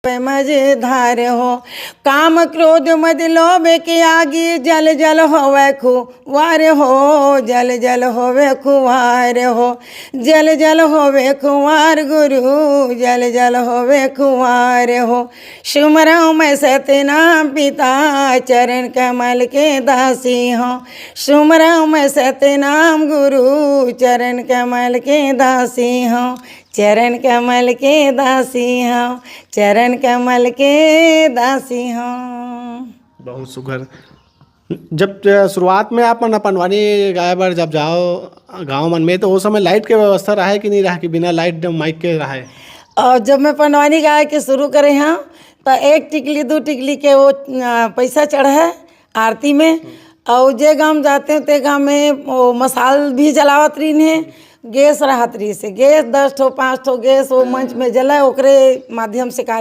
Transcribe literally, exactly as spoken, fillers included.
मझधार हो। काम क्रोध मद लोभ के आगी, जल जल होवे खुवार हो, जल जल होवे खुवार हो, जल जल होवे खुवार गुरु, जल जल होवे खुवार हो। सुमरौं मैं सतनाम पिता, चरण कमल के दासी हौं। सुमरौं मैं सतनाम गुरु, चरण कमल के दासी हौं। चरण कमल के दासी हौं, चरण कमल के दासी हौं। बहुत सुघर। जब, अ, शुरुआत में आप मन पंडवानी गाए बर जब जाओ गाँव मन में, तो वो समय लाइट के व्यवस्था रहे कि नहीं रहे, कि बिना लाइट माइक के रहे? और जब मैं पंडवानी गाए के शुरू करे हौं, तो एक टिकली, दू टिकली के वो, अ, पैसा चढ़े आरती में। और जे गांव जाते हैं, ते गांव में वो मसाल भी जलावत रहिन हे, गैस रहत रहिस हे, गैस दस ठो, पाँच ठो गैस वो मंच में जले, ओकरे माध्यम से कार्य